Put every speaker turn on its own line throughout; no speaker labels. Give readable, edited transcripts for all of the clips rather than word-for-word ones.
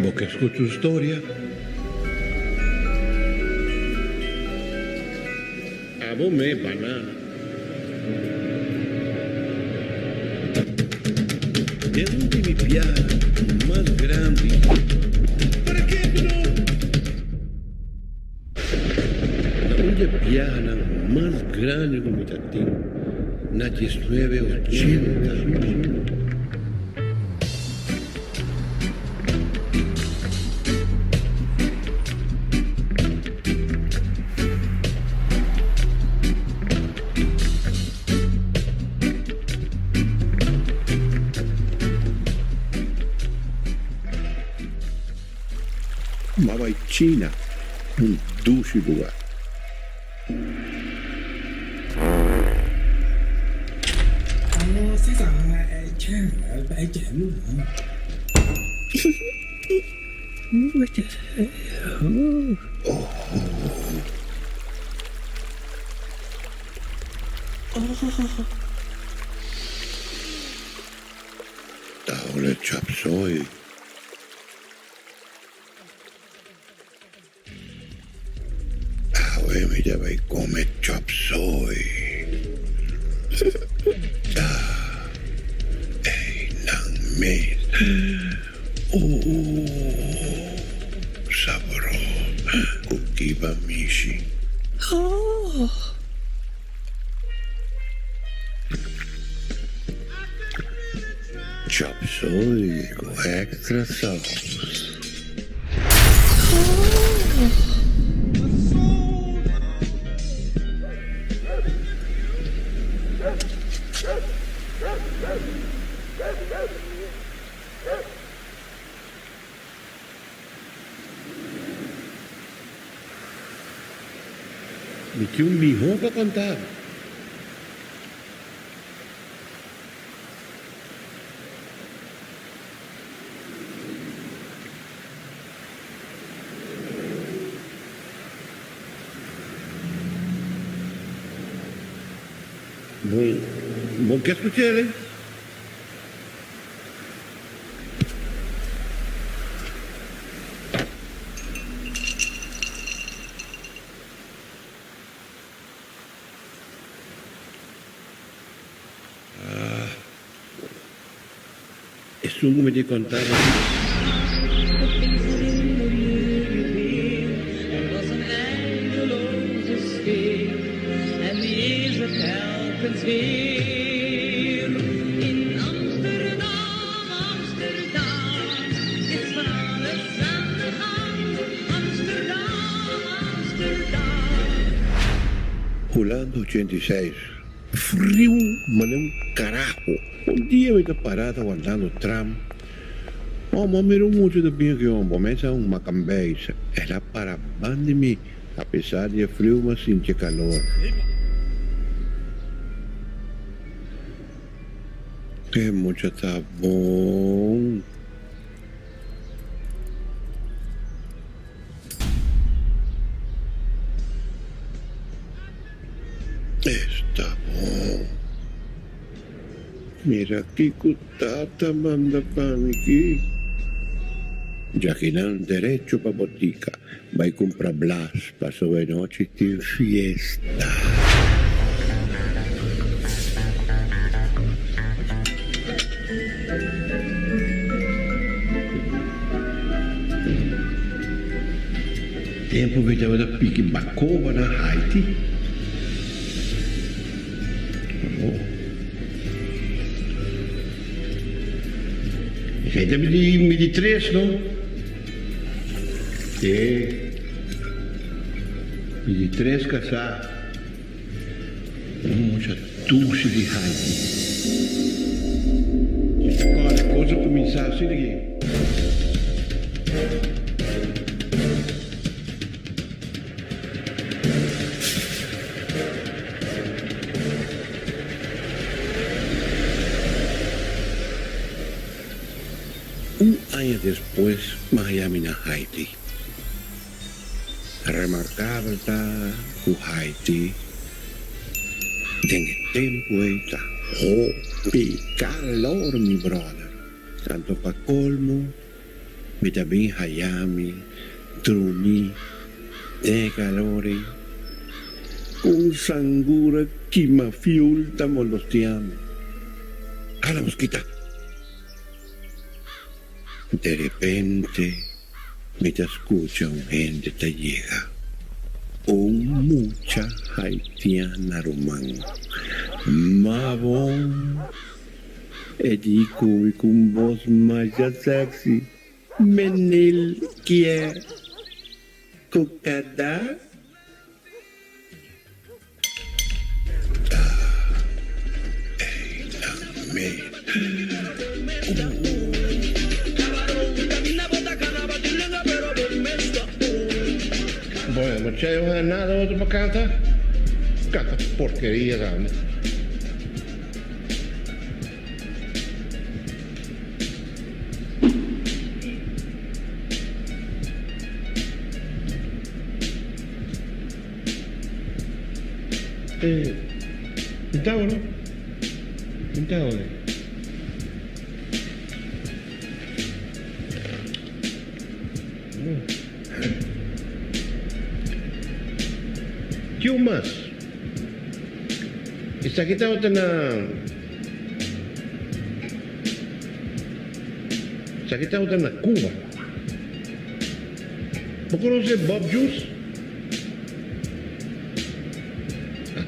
Bo ke skucha un storia? Abo me banana. Den un di mi biaha mas grandi. Para ke ku no? Na un di e biahanan mas grandi ku mi ta tin na diesnuebe ochenta. M'a bai China, un dushi lugar. Ta hole chop soy. Awe mi ta bai come chop soy. Ah, ey nan mes. Ooh, saboroso. Cu kiba mishi. Chop soy cu extra saus. Mi tin un mihó pa konta bo. Bon, bo ke skuch'el, eh? Ah. Esun ku mi tin konta bo aki. Hulanda 86. Friu manera un carajo. Un dia mi ta para ta wardando tram. Oh, mi a mira un mucha ta bin aki oh, bo mesa un macambeis. El a para ban di mi. Apesar di e friu mi a sinti e calor. E mucha ta bon. Esta bon. Mira kico tata manda pa mi ki. Djakinan derecho pa botica bai cumpra blas pasobra e nochi tin fiesta. Tempu mi tabata piki bakoba na Haiti. Oh. Esei ta mi di tres, no? Sí. Mi di tres kasá. Un mucha dushi di Haiti. Mi ta kòrda kos a kuminsá asina aki. Un aña despues m'a haña mi na Haiti. Remarkabel ta ku Haiti den e tempu ei ta. Hopi calor mi brother. Anto pa colmo mi ta bin haya mi drumi den e calor ei. Cu un sangura kima fuel ta molostia mi. Hala mosquita! De repente mi ta scucha un hende ta yega. Un mucha haitiana ruman. Ma bon! E di cu mi cu un bos masha sexy, Menil kier cocada?
Bueno, ma che no hay nada otro pa canta? Canta porqueria tambe. Eh, pinta no? Pinta ora. Kiu mas? Esaki tabata na Esaki tabata na Cuba. Bo conoce Bob Juice?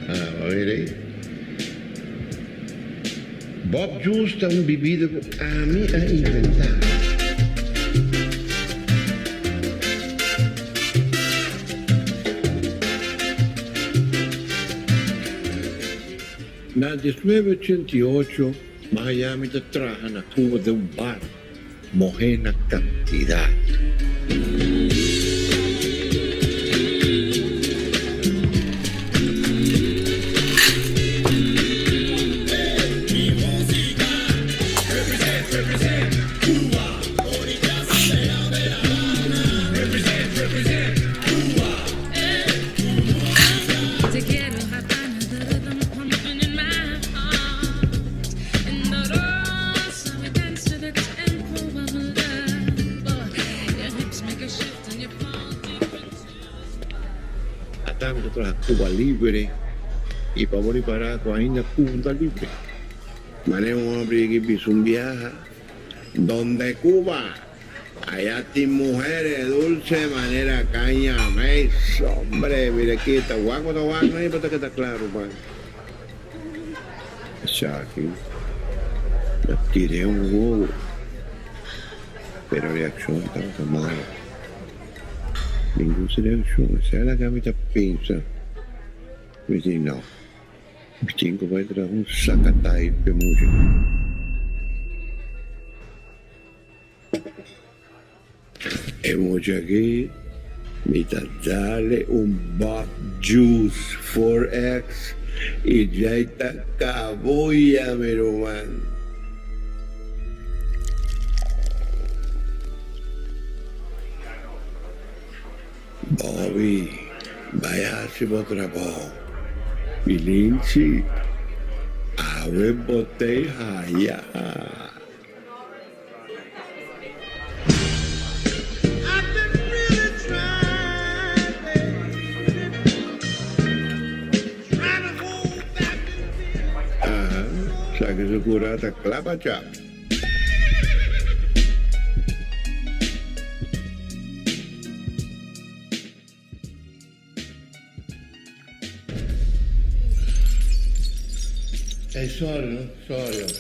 Haha, mira ei. Bob Juice ta un bibida cu ami a inventa.
Na 1988, Miami ta traha na Cuba den un bar. Mohé na kantidat. Ata mi ta traha Cuba Libre y pa bo ripara cu ainda Cuba no ta libre. Mane un hombre yega y bisa un biaha, Donde Cuba, allá tin mujeres dulce manera caña mes. Hombre, mira aki ta wak bo ta wak no pa ta keda claro man. Esaki a tir'é un wowo, pero reaccion tabata malo. Ningun si reaccion. Esei laga mi ta pensa. Mi di no, mi tin cu bai traha un sakatai p'e mucha. E mucha aki mi ta dale un Bob Juice 4X y djai ta cabuya mi ruman. Bobby, bai haci bo trabou. Pilinchi, awe bo tei haya. Aha, sa ki su cura ta cla pa chap.
Ey sorry no, sorry oh.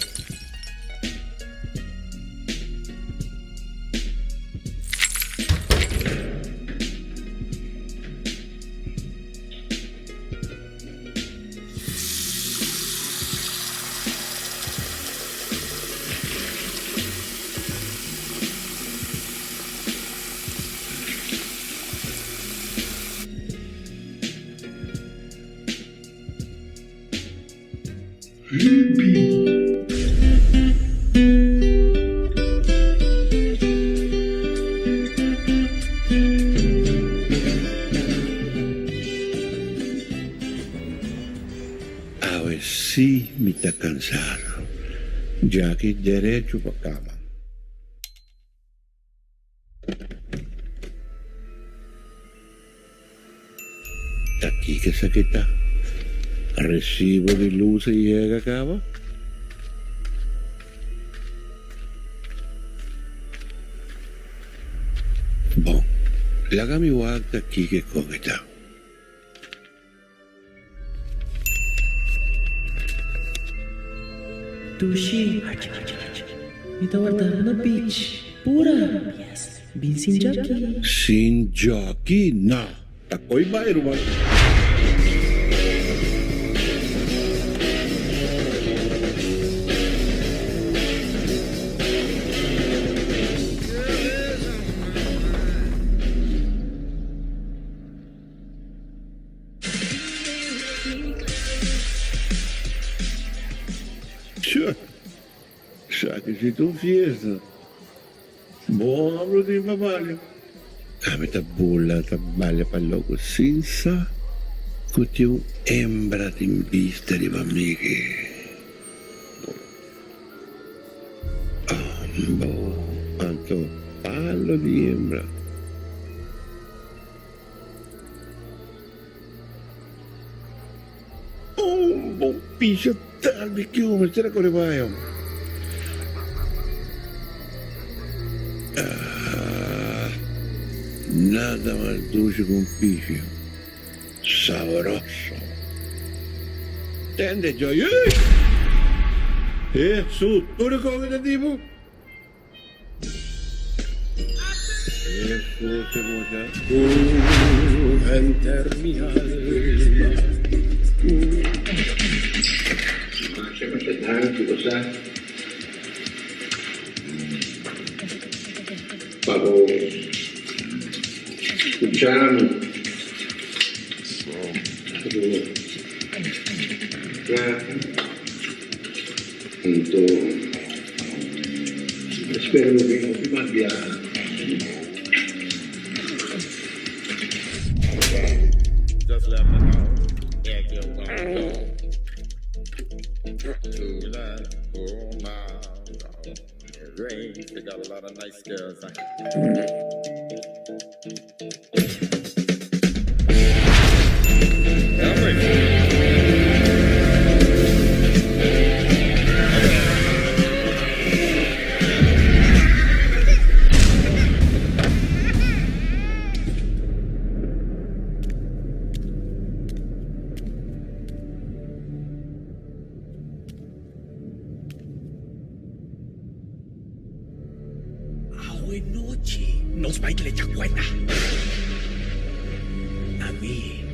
Awe. sí mi ta cansado. Djaki derecho pa cama. Ta kiko esaki ta? Recibo di luz a yega caba? Bon, laga mi wak ta kiko e koke ta.
Dushi, mi ta warda bo na beach. Pura, bin sin jockey.
Sin jockey? No, ta koy bai ruman. Tja, esaki si ta un fiesta. Bon homber lo tin pa balia. Ami ta bula ta balia pa loco sin sa cu tin un hembra tin bista riba mi ke. Ambo, anto palo di hembra. Un bon pisha tardi ki un mester a kore bai om. Ah, nada mas dushi ku un pisha. Sabroso. Tende Joy. Ey! Hesu, tur e koke ta tipo. Hesus e mucha ku henter mi alma.
Masha masha danki bo sa pa bo skucha mi plaka. Anto espero lo bin hopi mas biaha.
Just let me know if you wanna go to that range. They got a lot of nice girls.
Awe nochi nos bai drecha cuenta. Ami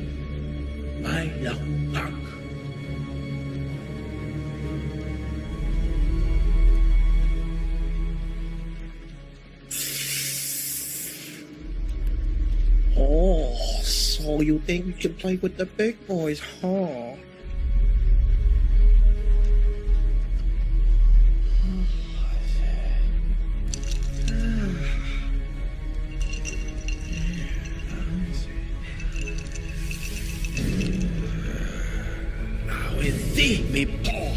bai la Park. Oh, so you think you can play with the big boys, huh? Awe sí mi por.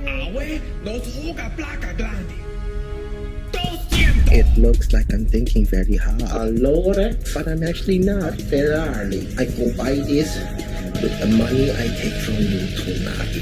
Awe nos hoga placa grandi. Doscientos!
It looks like I'm thinking very hard. A Rolex, but I'm actually not. Ferrari. I go buy this with the money I take from you tonight.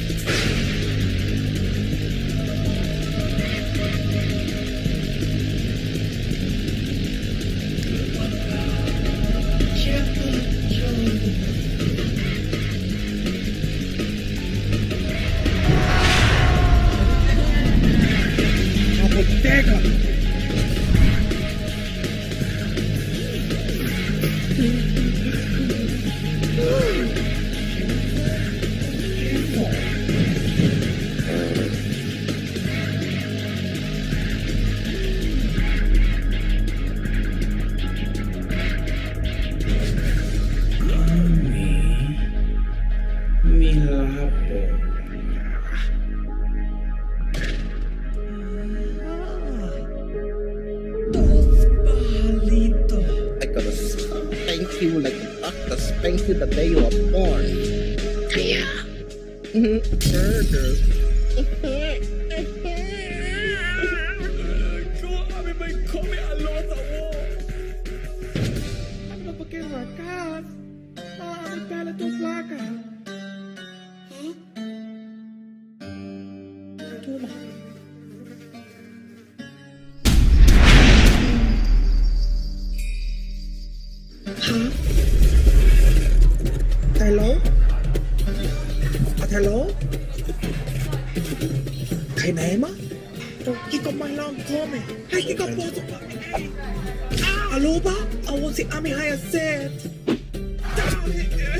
Ami, mi la bola.
Thank you the day you were born. Burger.
Kon ami bai come alot awor? Ami no por keda na cas. Ma ami pele tur placa. Huh? Tuma.
Ha? Hello? Hello? Kai nema? Kiko malong come? Hey, kiko poso pa? Hey. Ah, aloba? Awor si ami haya set.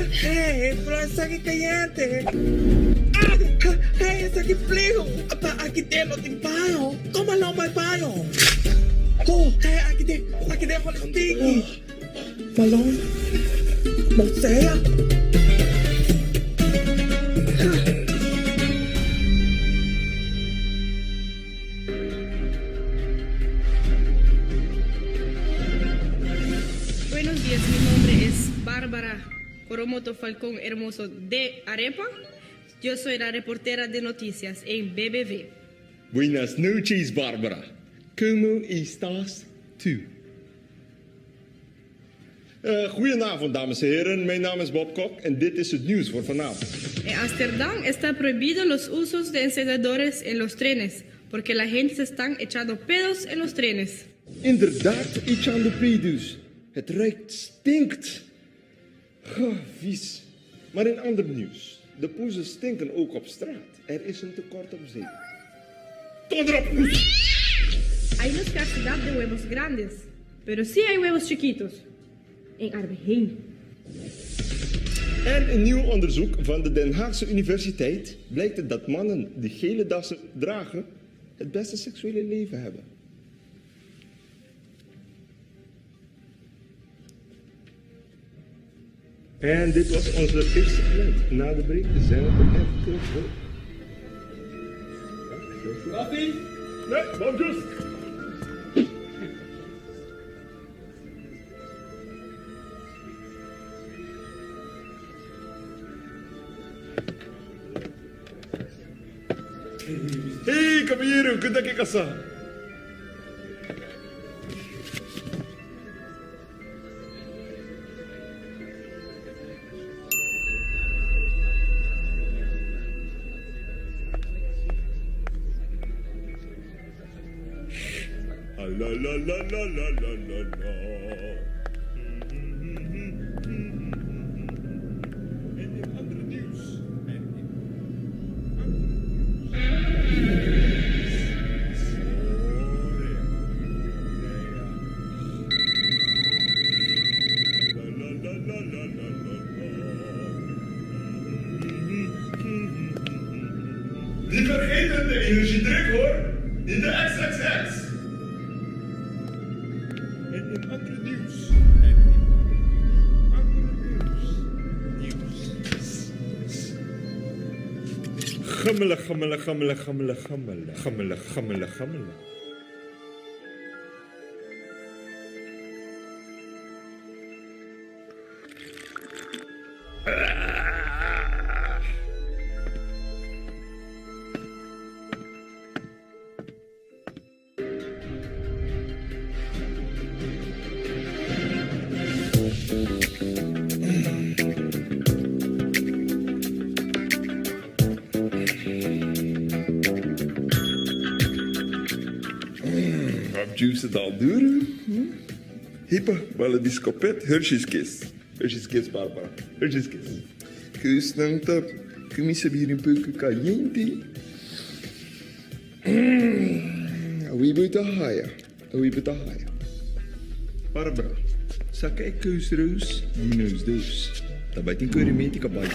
Hey, pero esaki cayente. Ah, hey, esaki frio. Pa aki den no tin baño. Con malong bai baño? Oh, hey, aki den, aki den hopi stinky. Malong, mosea.
Buenos dias, mi nombre es Bárbara Coromoto Falcón Hermoso de Arepa. Yo soy la reportera de noticias en BBV.
Buenas noches, Bárbara. Como estás tú? Goedenavond, dames en heren. Mijn naam is Bob Kok en dit is het nieuws voor vanavond.
En Amsterdam está prohibido los usos de encendedores en los trenes, porque la gente se están echando pedos en los trenes.
Inderdaad, echando pedos. Het ruikt, stinkt. Goh, vies. Maar in ander nieuws. De poezen stinken ook op straat. Er is een tekort op zeep. Donder op, poes!
Hay una escasidad de huevos grandes, pero sí hay huevos chiquitos. En Arbehein.
En in nieuw onderzoek van de Den Haagse Universiteit blijkt het dat mannen die gele dassen dragen het beste seksuele leven hebben. En dit was onze eerste geluid. Na de break zijn we er terug. Koffie? Nee, Bob Juice. Hey, caballero, kunt ik kasa? La la la la la la la la. En in andere nieuws. En in andere nieuws. La la la la la la la. Niet vergeten de energiedruk hoor. Niet de XXX. En in andere nieuws. En in andere nieuws. Andere nieuws. Nieuws. Gammelen, gammelen, gammelen, gammelen, gammelen. Gammelen, gammelen, gammelen. Juice het al duro? Hippe, bala di skopet, Hershey's Kiss. Hershey's Kiss, Barbara. Hershey's Kiss. Kus nang tap, kumisa bir un poco caliente. A wee bit higher. A wee bit higher. Barbara, saka e keus roos, die neus dus. Daarbij tin keurimetica bij.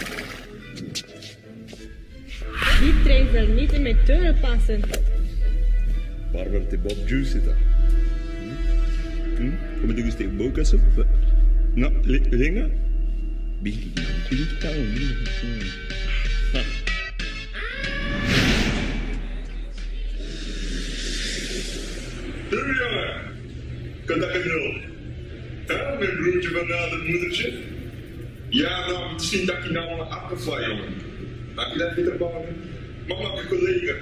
Die trein zal niet in mijn teuren passen.
Barbara te Bob Juice zitten. Come te gusta boca sopa? No, lenga? Binki, binki ka. Hey jongen, kan dat nul? Ja, mijn broertje van na het moedertje. Ja, no, mi ta sinta aki na un akkerfly, jongen. Aki na mi trabou, no. Mama ku kolega.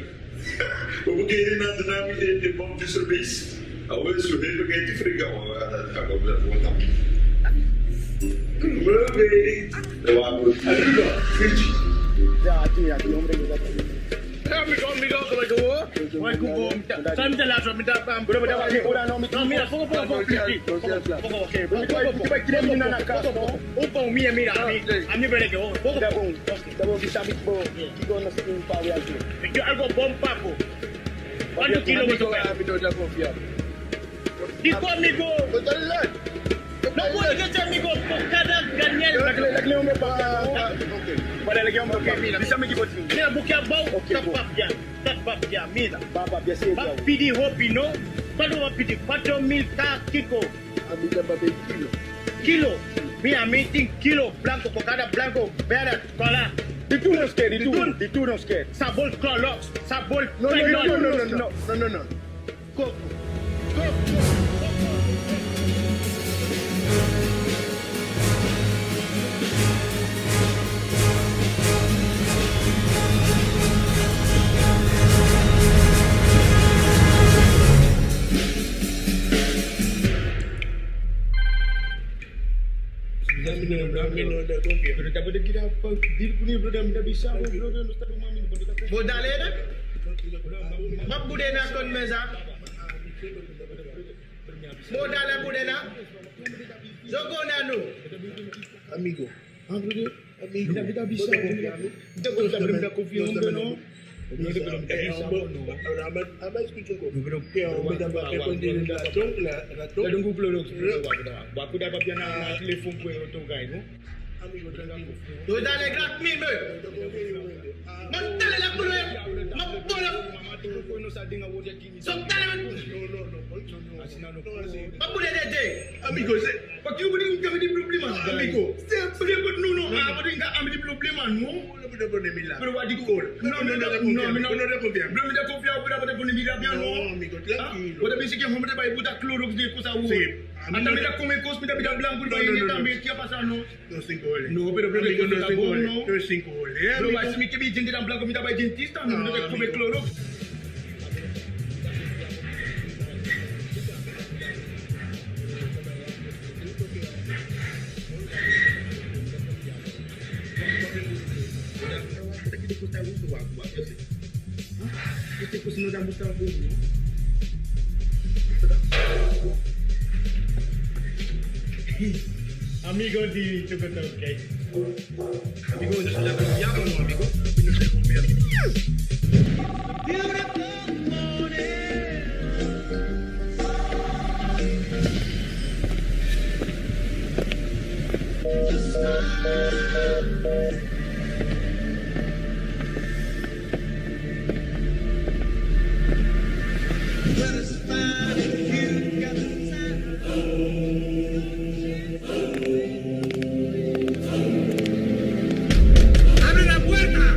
Bo por kere nan duna mi e bon di service? Awor su hende ke ta frega
Bo dale na? Map bude na kon mesa. Bo dale bude na? Zoko na no.
Amigo. Amigo.
Yo dale grak mi me. Ma dale la kulu Ma bola. So dale man. Ma bude de de.
Amigo,
Amigo, sempre no no, ah, ami problema no. Pero what you call? No, no, no, no, no, no, no,
amigo, tranquilo.
What the que hombre vai botar Clorox de coisa
Sí.
Anda me da come cos, me da vida blanco,
No,
no,
no, no, no.
también qué pasa no.
No, cinco goles.
No, pero pero
Amigo, no,
está
cinco
bom,
goles.
no.
No, cinco goles.
Pero
amigo.
vai se me que me gente da blanco, me da vai dentista, no,
No,
me da come
amigo.
Clorox. Amigo di Chocotoque. Amigo, no se la confiaba, no, amigo. No se confiaba.
¡Abre la puerta!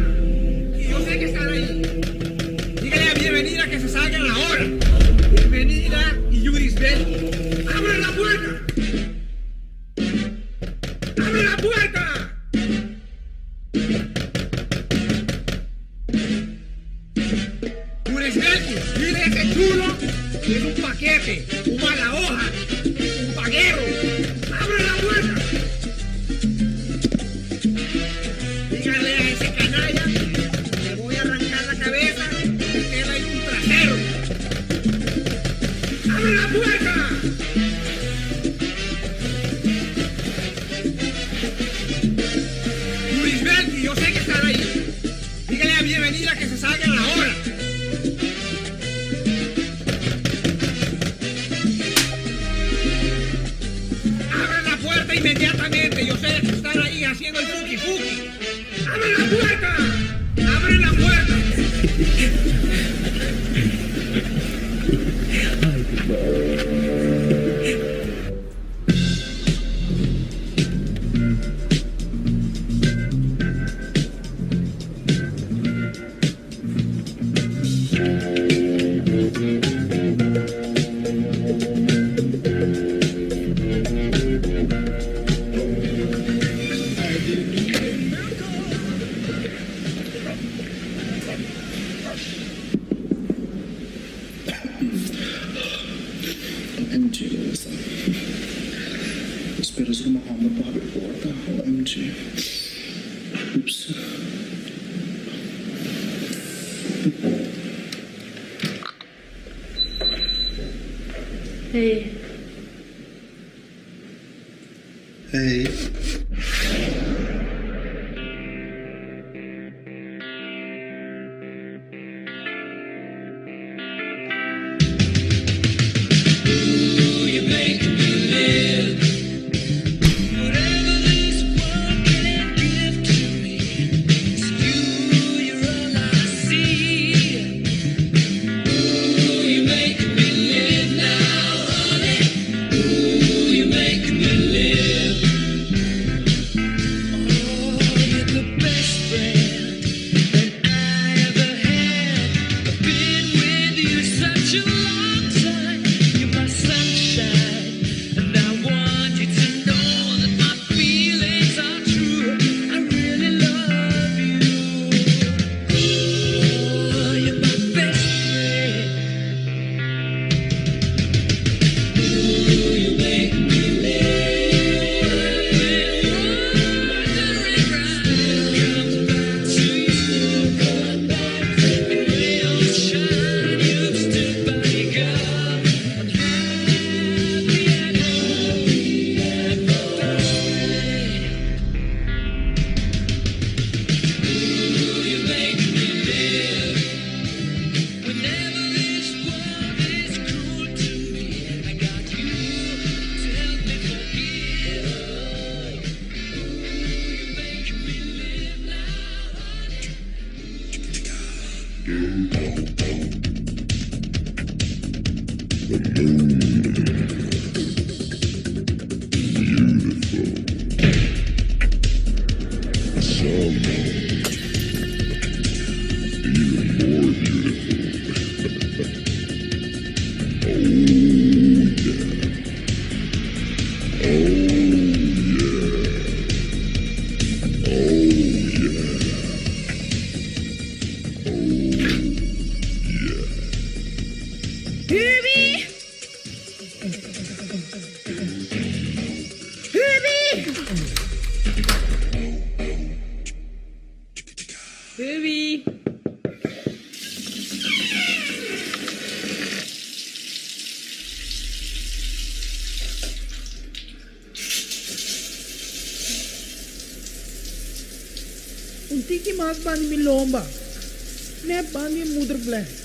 Y yo sé que están ahí. Dígale a Bienvenida que se salgan ahora. Bienvenida y Yurisbel. ¡Abre la puerta! ¡Abre la puerta! Yurisbel, dile a ese chulo que es un paquete, un mala hoja, un paguero. ¡Abre la puerta! Dígale a ese canalla que le voy a arrancar la cabeza y meterla en un trasero. ¡Abre la puerta! Luis yo sé que están ahí. Dígale a Bienvenida que se salgan ahora. ¡Abran la puerta inmediatamente! Yo sé que están ahí haciendo el fuki fuki. ¡Abren la puerta! ¡Abren la puerta!
puntra su ruman hòmber pa habri porta. OMG. Ups.
Hey.
Hey.
Hubi! Hubi! Hubi!
Un tiki mas bandi mi lomba. Nèt bandi e moedervlek.